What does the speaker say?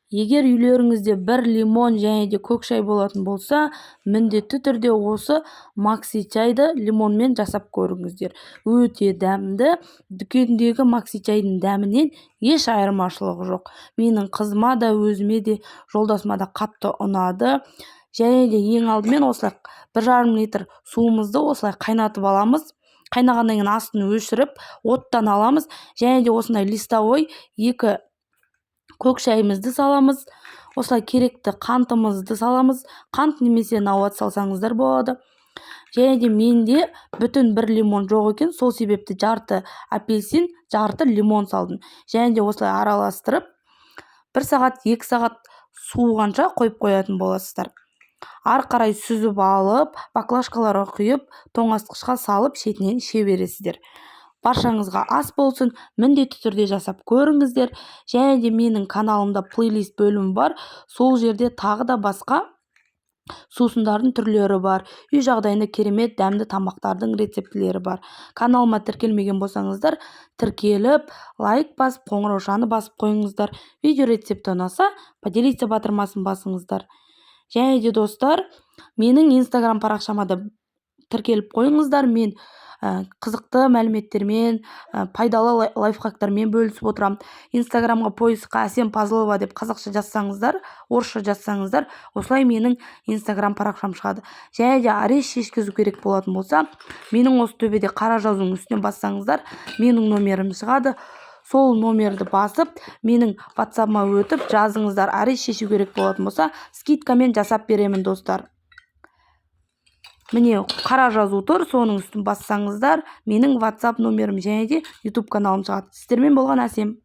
Егер үйлеріңізде бір лимон және де көк шай болатын болса, міндетті түрде осы макси чайды лимонмен жасап көріңіздер. Өте дәмді, дүкендегі макси чайдың дәмінен еш айырмашылығы жоқ. Менің қызыма да, өзіме де, жолдасыма да қатты ұнады. Және де ең алдымен осылай 1,5 литр суымызды осылай қайнатып аламыз. Қайнағаннан кейін астын өшіріп, оттан аламыз. Және де осындай листовой 2 көк шайымызды саламыз. Осылай керекті қантымызды саламыз. Қант немесе науат салсаңыздар болады. Және де менде бүтін бір лимон жоқ екен, сол себепті жарты апельсин, жарты лимон салдым. Және де осылай араластырып, 1 сағат, 2 сағат суығанша қойып қоятын боласыздар. Ары қарай сүзіп алып, баклажкаларға құйып, тоңазытқышқа салып, шетінен іше бересіздер. Баршаңызға ас болсын, міндетті түрде жасап көріңіздер. Және де менің каналымда плейлист бөлімі бар, сол жерде тағы да басқа сусындардың түрлері бар, үй жағдайында керемет дәмді тамақтардың рецептілері бар. Каналыма тіркелмеген болсаңыздар, тіркеліп, лайк басып, қоңыраушаны басып қойыңыздар. Видео рецепті ұнаса, поделиться батырмасын басыңыздар. Және де, достар, менің инстаграм парақшама да тіркеліп қойыңыздар. Мен қызықты мәліметтермен, пайдалы лайфхактармен бөлісіп отырамын. Инстаграмға поискқа Әсем Пазылова деп қазақша жазсаңыздар, орысша жазсаңыздар, осылай менің инстаграм парақшам шығады. Және де арест шешкізу керек болатын болса, менің осы төбеде қара жазудың үстіне бассаңыздар, менің номерім шығады. Сол номерді басып, менің ватсабыма өтіп жазыңыздар. Арест шешу керек болатын болса, скидкамен жасап беремін, достар. Міне, қара жазу тұр, соның үстін бассаңыздар, менің WhatsApp номерім және де YouTube каналым шығады. Сіздермен болған Әсем.